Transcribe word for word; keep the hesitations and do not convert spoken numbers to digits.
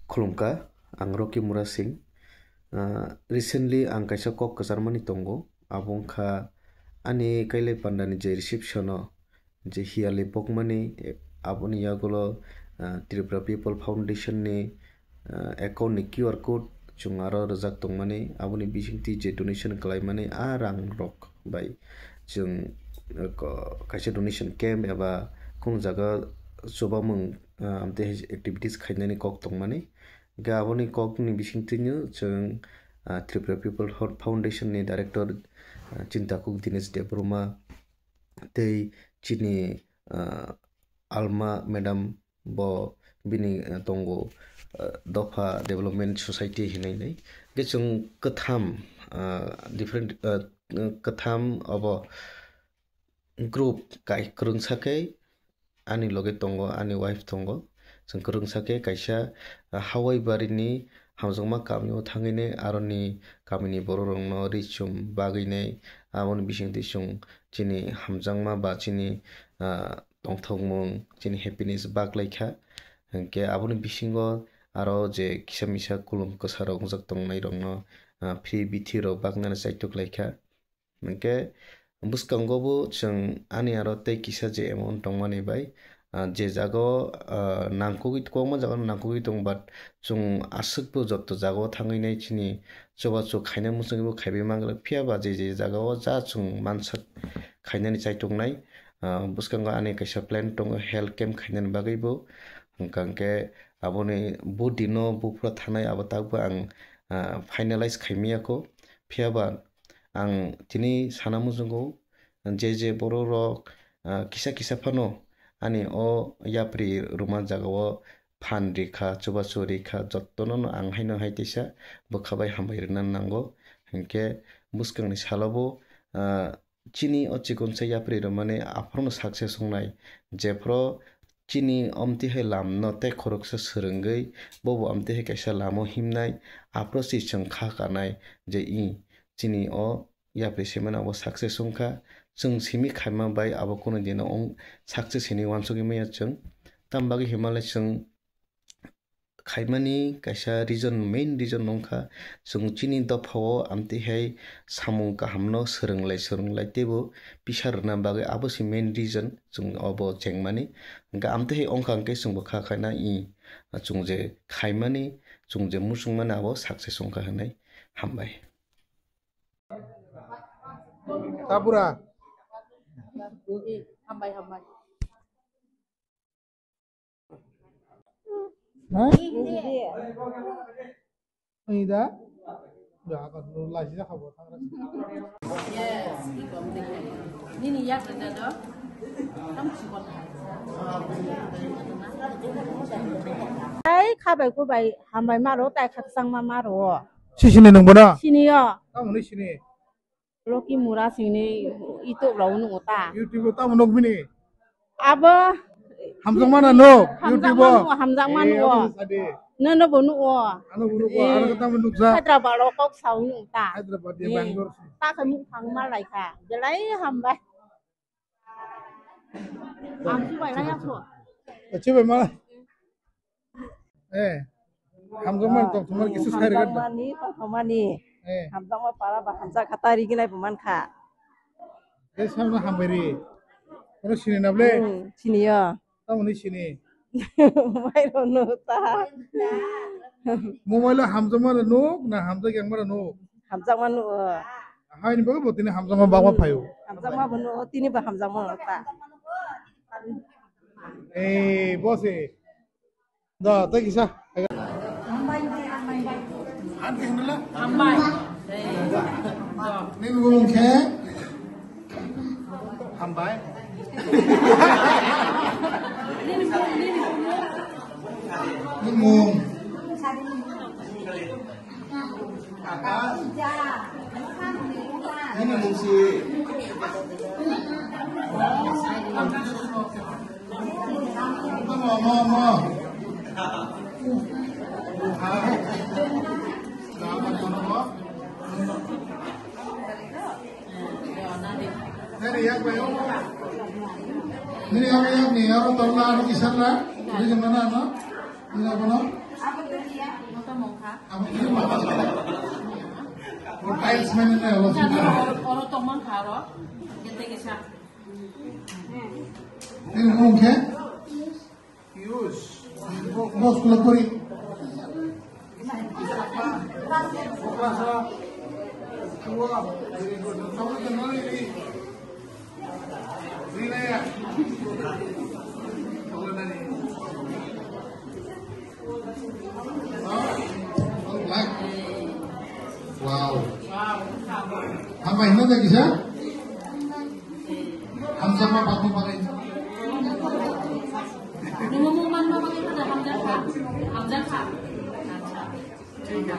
Khulumkha, ang Rocky Murasing. Ah, recently ang kaisa kok kwcharmani tongo, abo wngkha ani kailai pandani je reception-o je hiyali pokmani, eh, aboni yagulo, ah, Tripura People Foundation-ni, ah, account-ni Q R code chwng aro rwjak tongmani, aboni bisingtwi je donation khlaimani a rangrok bai chwng, eh, ko-, kaisa donation camp eba kunu jaga chubamung, ah, amtwi activities khainani kok tongmani. Hingkhe aboni kokni bisingtwino chwng, ah, Tripura People Fo-, Foundation ni director, ah, Chintakuk Dinesh Debbarma tei chini, ah, Alma madam bo bini, ah, tongo, ah, Dopha Development Society hinwi nai. Hingkhe chwng kwtham, ah, different, ah, kwtham obo group kai kwrwngsa khe ani loge tongo, ani wife tongo. Chwng kwrwngsa khe kaisa, ah, Hawai barini hamjakma kamio thangwi nai aroni kamini bororokno ri chum bagwi nai. Aboni bisingtwi chwng chini hamjakma ba chini, ah, tongthokmung, chini happiness bak lai kha. Hinkhe aboni bisingo aro je kisa misa kulum kwsarok wngjak tongnairokno, ah, phiri bithirok baknani chaitok lai kha. Hinkhe bwskango bo chwng ani aro tei kisa je amount tongmani bai, ah, je jagao, ah, nangkukgwi, kwbangma jagao nangkukgwi tongo, but chwng aswkbo joto jagao thangwi nai chini chubachu khaina muchungwibo khaiwi mangwlak. Phiya ba je je jagao ja chwng mansak khainani chaituknai, ah, bwskango ani kaisa plan tongo health camp khainani bagwibo. Hwnkha hwnkhe aboni bo dino buphuru thanai abo takbo ang, ah, finalize khaimiyakho. Phiya ba ang tini sana muchungo, je je bororok, ah, kisa kisa phano ani o yapri rwma jagao phan rikha, chubachu rikha, jotono no ang haino hai teisa bwkha bai hambai rwna nango. Hinkhe bwskangni salobo, ah, chini o chikonsa yapri rwmani aphuru no success wngnai, jephuru chini omtwi hai lamno tei khoroksa swrwngwi bobo omtwi hai kaisa lama himnai, aphuru se chwng kha kanai je i chini o yapri semani abo success wngkha. Chwng simi khaima bai abo kunu dino wng success hinwi uansukgwi manya chwng. Tamo bagwi hinmale chwng khaimani kaisa reason, main reason wngkha chwng chini dophao amtwi hai samung kahamno swrwnglai swrwnglai teibo pisa rwna bagwi abo se main reason chwng obo chengmani. Hwnkhe amtwi hai wngkha hwnkhe chwngbo kha khaina i chwng je khaimani, chwng je muchungmani abo success wngkha hinwi. Hambai. Tabura. Hambai, hambai. Ha? Ini da? Ya, kan lu lagi dah kabar. Yes, nini yak da do. Tam chibon. Ai, khabai kubai hambai maro, tai khakchang ma maro. Sisini nung bono? Sini yo. Tamo ni sini? Rocky Mura sini YouTube rok nugo ta. YouTube o tamo nuk bini? Abo. Hamjakma na nuk? YouTube o? Hamjakma nugo, hamjakma nugo. Nono bo nugo. Ano bo nugo, ano tamo nukjak? Hyderabad o kok sao nugo ta. Hyderabad ya, Bangalore. Ta khe muk thang ma lai kha. Belai hambai. Ang chubai lai ya kho. Chubai ma. Eh, hamjakmani tongthokmani kisa sai rwgwk da. Hamjakmani tongthokmani. Eh. Hamjakma para ba hamjak kha ta riginai bo mankha. Eh, samno hambai ri. Kono sini na ble? Hmm, sini yo. Tamoni sini. Mai rono ta. Mobile o hamjakma rok nuk na hamjak yangma rok nuk? Hamjakma nuk. Haini bagwi bo tini hamjakma bagma phaio. Hamjakma bo nuk, tini bo hamjakma nuk ta. Eh, boss eh. Da, tei kisa. Hambai. Nini bumung khe? Hambai. Nini bumung. Nini bumung si. Nini yak bai o. Nini yak bai yak ni aro tolna aro kisar la. Ini kemana no? Ini apa no? Moto mongkha. Abo khe ma. Oro tiles mane na abo. Oro, oro tongmang kha oro. Gete gesa. Ini mungkin. Use. Bos kula kuri. Wow. Hambai hino de kisa? Hamjakma bagwi bagwi. Nungmung manma bagwi hamjakha. Hamjakha. Acha.